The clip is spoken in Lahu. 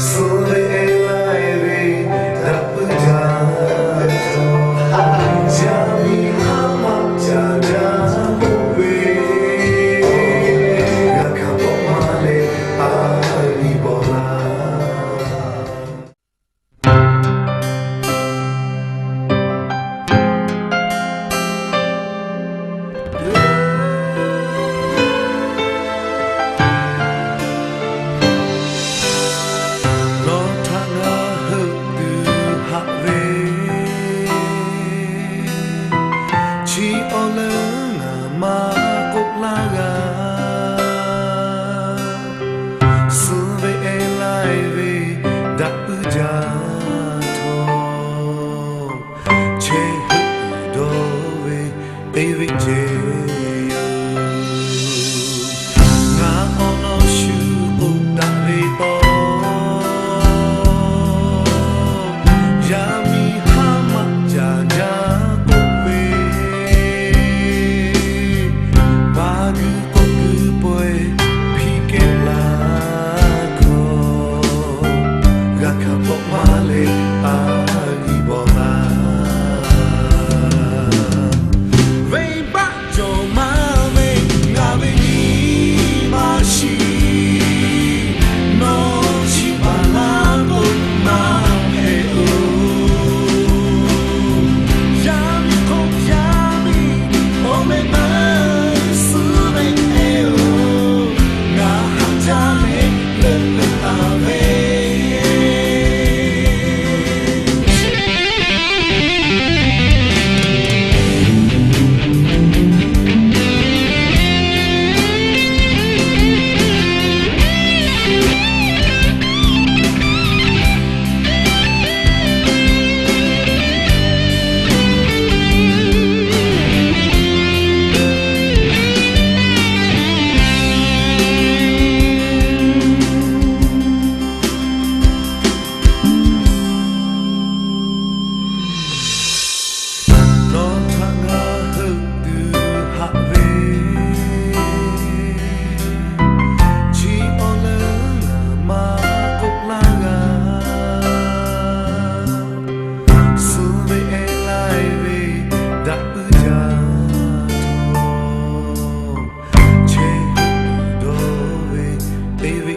Suh ve e lai ve daꞈ puiˉ jaˇ htawˇ, yaˇ miˇ haˉ maˆ ca jaˇ k'oˆ ve, g'a hkanˍ pawˆ maˇ leh a nyi bawˬ laˇ. Nawˬ htaꞈ ngaˬ heuˆ tuˬ haꞈ ve, chi awˬ leuˉ ngaˬ maˇ k'oˆ laˇ g'a. Suh ve e lai ve daꞈ puiˉ jaˇ htawˇ, chehˇ heuˆ dawˬ ve teˇ ve ceh yoˬ. Ngaˬ awˬ lawn shu k'oˆ daꞈ ve taw, yaˇ miˇ haˉ maˆ ca jaˇ k'oˆ ve, pa guiˬ k'awꞈ guiˬ pawehˇ hpiˇ kehˉ laˇ hkawˇ, g'a hkanˍ pawˆ maˇ leh a nyi bawˬ laˇ. Venˇbaˆ cawˬ maˇ ve ngaˬ ve nyi ma shiˍ, nawˬ chi baˬ laˇ k'o maˇ hpehꞈ-oˬ. Yaˇ miˇ hk'oˆ yaˇ miˇ awˬ meh naˉ suhˉ ve hpehꞈ-oˬ. Ngaˬ haꞈ jaˇ leh leuˆ leh taˍ ve Nawˬ htaꞈ ngaˬ heuˆ tuˬ haꞈ ve, chi awˬ leuˉ ngaˬ maˇ k'oˆ laˇ g'a. Suh ve e lai ve daꞈ puiˉ jaˇ htawˇ, chehˇ heuˆ dawˬ ve teˇ ve